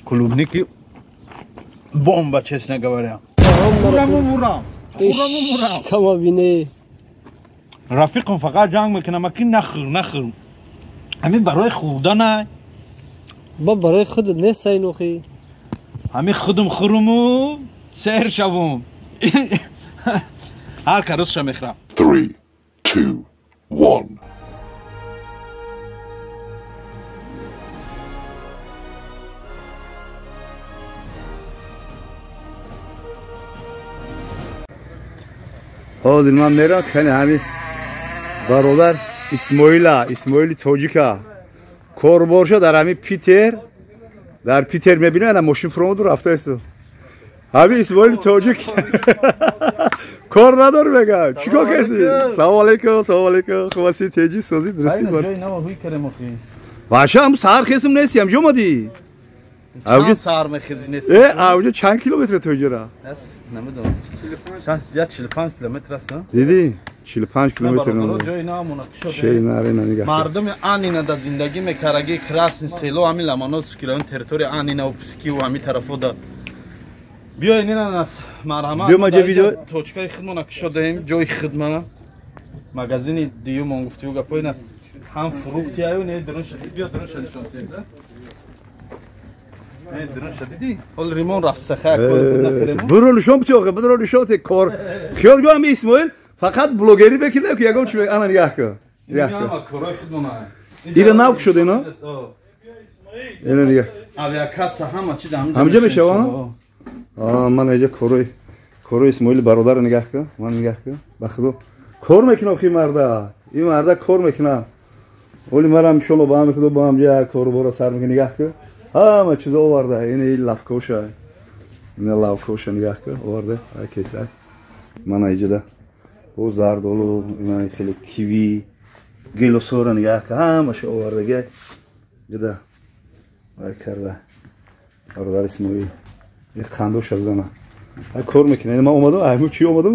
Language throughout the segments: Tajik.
Клубники бомба, честно говоря. Хӯрам. Кама бинӣ. Рафиқам фақат ҷанг мекунам, аки нахӯр, нахӯр. Ҳамин барои хӯрдана. Ба барои худат нест айнохи. Ҳамин худам хӯруму сер шавум. Ҳар карусша мехӯрам. 3, 2, 1. Ҳозир ман мерам кани ҳамин бародар Исмоила, Исмоили тоҷика корборша дар ҳамин Питер, дар Питер мебинам, ана мошин фуромаду рафтаисту. Ҳамин Исмоили тоҷик кор надор мегӯям. Чӣ кор кардӣ? Салом алейкум, салом алейкум. Хуб ҳастӣ, теҷӣ, созӣ, дурустӣ? Баша, ҳам саҳар хесм нестӣ, ҳам ҷо омадӣ? Авҷа саҳар мехезӣ нестӣ? Э, авҷа чанд километр то иҷора? Намедонам. 45 километр аст, дидӣ? 45 километр. Ҷои наамона кушода. Шери наре нигоҳ. Мардуми Анина да зиндагӣ мекараги Красный село, ҳамин Ломоносовский район, территория Анина ва Пскив ҳамин тарафо да. Биёед ина нас марҳамат. Биё ма ҷа видео точкаи хидмона кушодаем, ҷои хидмана. Магазини дуюмон гуфтию гапоина ҳам фрукти аю не дурун шадид, биё дурун шадид шон теза. Не дурун шадиди? Ҳол римон рафсаха кор накарем. Буро нишон бити охе, буро нишон ти кор. Хиёл гӯ ҳами Исмоил фақат блогерӣ бекида ки ягон чи ана нигоҳ кун. Нигоҳ кун. Корҳои хидмона. Ира нав кушода ино? Ина нигоҳ. Авиакасса ҳама чи дар ҳамҷа мешава? Ман инҷа корҳои Исмоили бародарро нигоҳ кун. Ман нигоҳ кун. Ба худо кор мекунам охи марда. Ин марда кор мекунам. Оли марам иншолло ба ҳами худо бо ҳамҷа кору бора сар мекунам. Нигоҳ кун. Ҳама чизо оварда. Ин лавкоша. Ина лавкоша нигоҳ кун. Оварда. Ай кеса. Мана иҷода. Бо зардолу, ина хеле киви, гелосора нигоҳ кун. Ҳамаша овардаги. Иҷода. Ай карда. Бародар Исмоил. Ин қандоша бизана. Ай кор мекунад. Ман омадам, ай чӣ омадам?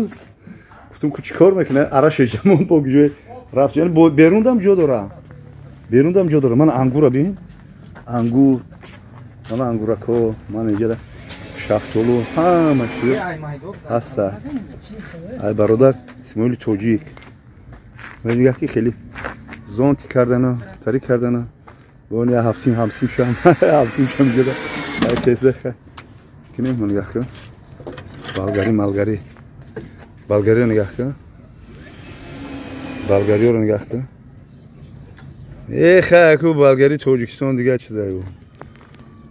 Гуфтам ку чӣ кор мекунад? Араша ҷамон бо ҷой рафт. Яъне берундам ҷо дора. Берундам ҷо дора. Ман ангура бин. Ангур. Ман ангурако, ман инҷа шафтолу, ҳама чиз ҳаста. Ай бародар Исмоили тоҷик. Ман нигоҳ ки хеле зонти кардану, тари кардану. Бо не ҳафсин ҳамсин шам, ҳафсин шам ҷода. Ай тезеха. Кинем нигоҳ кун. Болгарӣ, малгарӣ. Болгариро нигоҳ кун. Болгариёро нигоҳ кун. Э, ку болгари Тоҷикистон дигар чизай бу.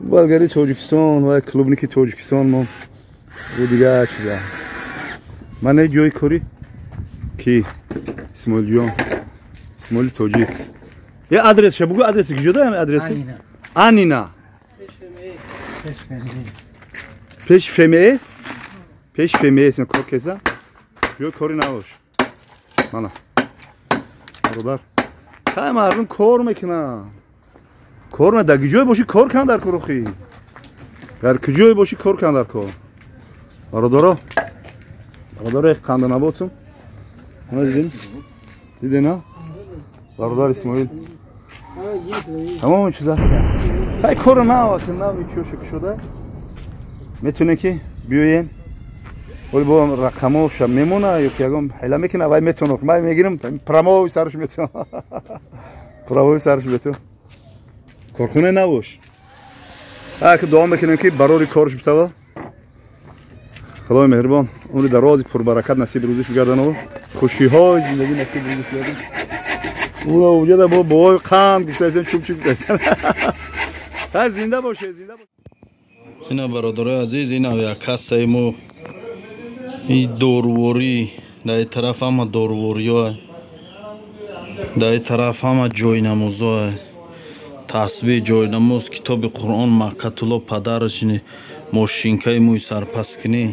Болгари Тоҷикистон ва клубники Тоҷикистон мо ӯ дигар чиза. Ман ҷои кори ки Исмоилҷон, Исмоили тоҷик. Е адресша бугӯ, адреси куҷо дорам адреси? Анина. Пеш ФМС? Пеш ФМС кор кеса? Ҷои кори набош. Мана. Бародар. Хай мардум кор мекунанд. Кор дар куҷое бошӣ кор кан дар курухӣ. Дар куҷое бошӣ кор кан дар кор. Бародаро. Бародаро қанду наботум. Ана дидин? Дидин, а? Бародар Исмоил. Тамоми чиз аст. Хай корро нав, нав кӯша кушода. Метавонем ки биёем. Оли бо рақамоша мемона ё ки ягон ҳила мекуна, вай метавонам. Ман мегирам, прамои сараш метавонам. Правои сараш метавонам. Корхона набош. Ки дуо мекунем ки барори корш битава. Худои меҳрубон умри дарози пурбаракат насиб рӯзиш бигардонад. Хушиҳои зиндагӣ насиб рӯзиш бигардонад. Уна уҷада бо бобои қанд гуфтаистем, чубчуб гуфтаистем. Ҳар зинда боше, зинда боше. Ина бародарои азиз, ин авиакассаи мо, и дороворӣ, дар ин тараф ҳама доровориҳо, дар ин тараф ҳама ҷойнамозҳо, тасбеҳ, ҷойнамоз, китоби Қуръон, Маккатулло, падарашини, мошинкаи мӯи сарпаскунӣ.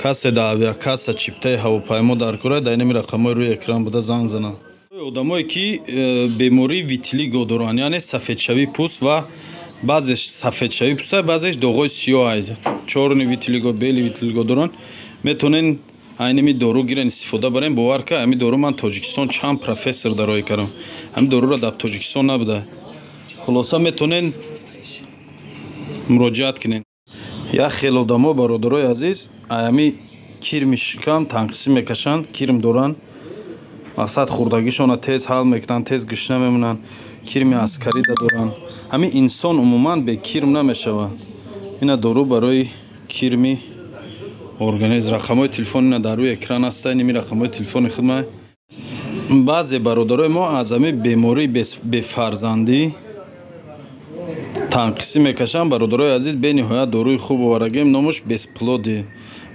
Касе дар авиакасса чиптаи ҳавопаймо дар кора, дар инами рақамҳои рӯи экран буда занг занад. Одамое ки бемории витилиго доранд, яъне сафедшавии пӯст ва баъзеш сафедшавии пӯста, баъзеш доғҳои сиёҳ, чёрный витилиго, белый витилиго доранд, метавонен айнами дору гирен, истифода барен. Бовар ка, ҳами дору ман Тоҷикистон чанд профессор дароӣ кардам, ҳами доруро дар Тоҷикистон набуда. Хулоса, метавонен Муроҷиат кунед. Як хел одамо, бародарои азиз, аями кирми шикам танқисӣ мекашанд, кирм доранд, мақсад хӯрдагишона тез ҳал мекунанд, тез гушна мемонанд, кирми аскарида доранд. Ҳамин инсон умуман бе кирм намешавад. Ина дору барои кирми организм. Рақамҳои телефон ина дар рӯи экран аста, иними рақамҳои телефони худма. Баъзе бародарои мо аз ҳамин бемории бефарзандӣ танқисӣ мекашанд. Бародарои азиз, бениҳоят доруи хуб овардагем, номаш бесплодие,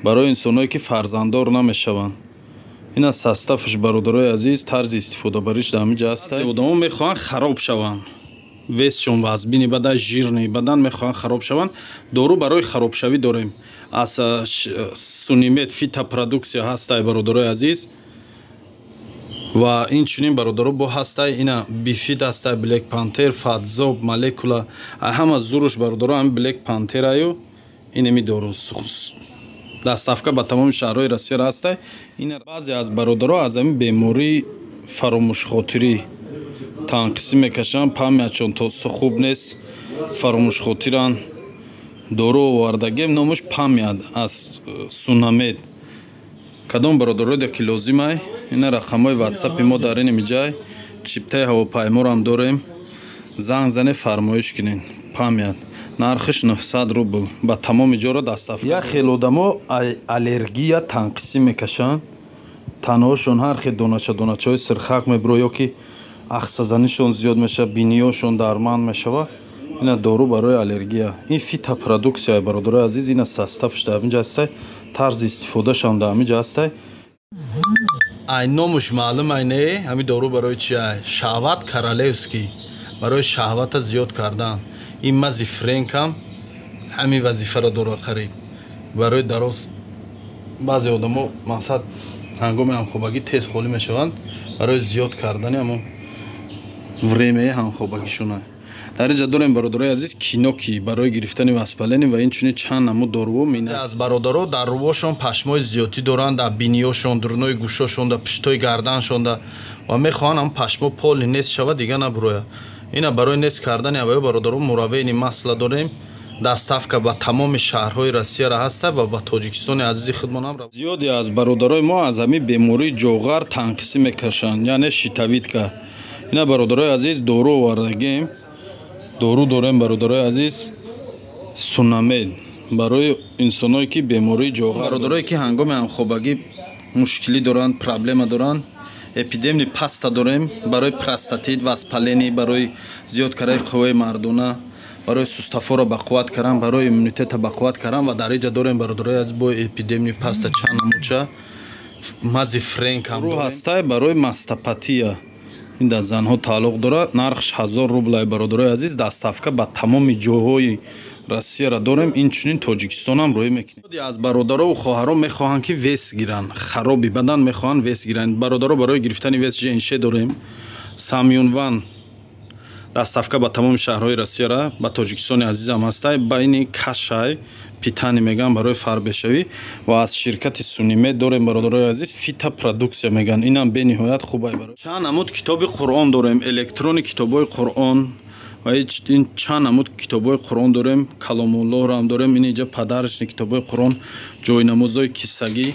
барои инсоное ки фарзанддор намешаванд. Ина состав аш, бародарои азиз, тарзи истифодабариш дар ҳамин ҷа аст. Одамо мехоҳанд хароб шаванд, вес шон вазбини бадан, жирный бадан, мехоҳанд хароб шаванд. Дору барои харобшавӣ дорем аз Сунимед, фитопродукция ҳастай, бародарои азиз. Ва инчунин, бародаро, бо ҳастай ина бифид ҳастай, Блек Пантер, Фатзоб, Молекула. Ҳама зуруш, бародаро, ҳами Блек Пантераю инеми дору доставка ба тамоми шаҳрҳои Россияро ҳастай. Ина баъзе аз бародаро аз ҳамин бемории фаромӯшхотирӣ танқисӣ мекашанд, память шон то хуб нест, фаромӯшхотиранд. Дору овардагем, номаш Память аз Сунамед. Кадом бародароде ки лозимай, ина рақамҳои ватсапи мо дар ин ҷай, чиптаи ҳавопайморам дорем, занг зане, фармоиш кунед. Память нархиш 900 рубл, ба тамоми ҷоро доставка. Як хел одамо аллергия танқисӣ мекашанд, танҳошон ҳар хел донача доначаҳои сирхак мебиро ё ки ахсазанишон зиёд мешавад, биниёшон дарманд мешавад. Ина дору барои аллергия, ин фитопродукция, бародарои азиз. Ина состав ш дар ҳамин ҷа ҳастай, тарзи истифодашам дар ҳамин ҷа ҳастай. Ай номуш маълум ай не, ҳамин дору барои чи ай? Шаҳват королевский, барои шаҳвата зиёд кардан. Ин мази Френкам ҳамин вазифаро дорад қариб. Барои дароз, баъзе одамо, мақсад, ҳангоми ҳамхобагӣ тез холӣ мешаванд, барои зиёд кардани ҳамон время и ҳамхобагишона. Дар инҷа дорем, бародарои азиз, киноки барои гирифтани воспаление ва инчунин чанд намуд доруво. Аз бародаро дар рувошон пашмои зиёдтӣ доранд, дар биниёшон, дурнои гӯшошон, дар пуштои гарданшон, ва мехоҳанд ҳам пашмо поли нест шавад, дига набурояд. Ина барои нест кардани аваё, бародаро, муравейный масло дорем, доставка ба тамоми шаҳрҳои Россияра ҳаста ва ба Тоҷикистони азизи худмонам. Зиёде аз бародарои мо аз ҳамин бемории ҷоғар танқисӣ мекашанд, яъне щитовидка. Ина, бародарои азиз, дору овардагем, дору дорем, бародарои азиз, Сунамед, барои инсоное ки бемории ҷоғар. Бародарое ки ҳангоми ҳамхобагӣ мушкилӣ доранд, проблема доранд, эпидемный паста дорем барои простатит, воспаление, барои зиёд кардани қувваи мардона, барои сустав ҳоро бақувват кардан, барои иммунитета бақувват кардан. Ва дар инҷа дорем, бародарои азиз, бо эпидемный паста чанд намудча, мази Френк ҳам ҳастай барои мастопатия, ин дар занҳо тааллуқ дорад. Нархш 1000 рублай, бародарои азиз, доставка ба тамоми ҷойҳои Россияро дорем, инчунин Тоҷикистонам рӯй мекунем. Аз бародарову хоҳарон мехоҳанд ки вес гиранд, хароби бадан, мехоҳанд вес гиранд. Бародаро, барои гирифтани вес женше дорем, Самюнван, доставка ба тамоми шаҳрҳои Россияра, ба Тоҷикистони азизам ҳастай. Байни кашай питани мегӯянд, барои фарбешавӣ. Ва аз ширкати Сунимед дорем, бародарои азиз, фитопродукция мегӯянд, инам бениҳоят хубай. Чанд намуд китоби Қуръон дорем, электрони китобҳои Қуръон ва ин чанд намуд китобҳои Қуръон дорем, Каломуллоҳро дорем. Ин инҷа подарочный китобҳои Қуръон, ҷойнамозҳои кисагӣ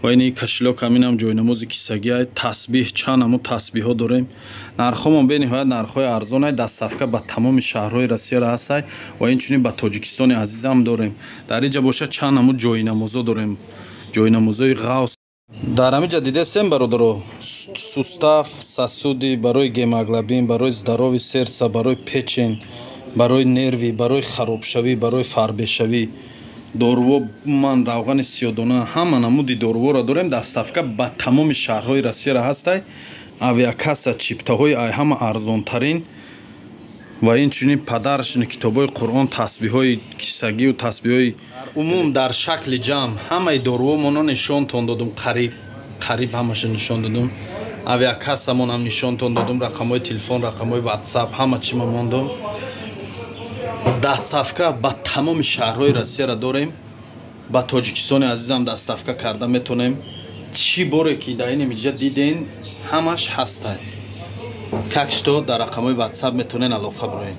ва ин кошелёк, ҳаминам ҷойнамози кисагӣ, тасбиҳ, чанд намуд тасбиҳҳо дорем. Нархҳомон бениҳоят нархҳои арзонай, доставка ба тамоми шаҳрҳои Россияро ҳастай ва инчунин ба Тоҷикистони азизам дорем. Дар инҷа бошад, чанд намуд ҷойнамозҳо дорем, ҷойнамозҳои ғавс. Дар ҳамин ҷа дидесем, бародаро, сустав, сосуды, барои гемоглобин, барои здоровье сердца, барои печень, барои нервы, барои харобшавӣ, барои фарбешавӣ доруво, ман равғани сиёдона, ҳама намуди доруворо дорем, доставка ба тамоми шаҳрҳои Россияро ҳастай. Авиакасса чиптаҳои ай ҳама арзонтарин ва инчунин подарочный китобҳои Қуръон, тасбиҳои кисагию тасбиҳои умум. Дар шакли ҷамъ ҳамаи доруҳомонро нишонтон додум, қариб қариб ҳамаша нишон додум. Авиакассамонам нишонтон додум, рақамҳои телефон, рақамҳои ватсап, ҳама чима мондум. Доставка ба тамоми шаҳрҳои Россияро дорем, ба Тоҷикистони азизам доставка карда метонем. Чӣ боре ки дар ин инҷа диден, ҳамаш ҳастай. Как что дар рақамҳои ватсап метонен алоқа бироен.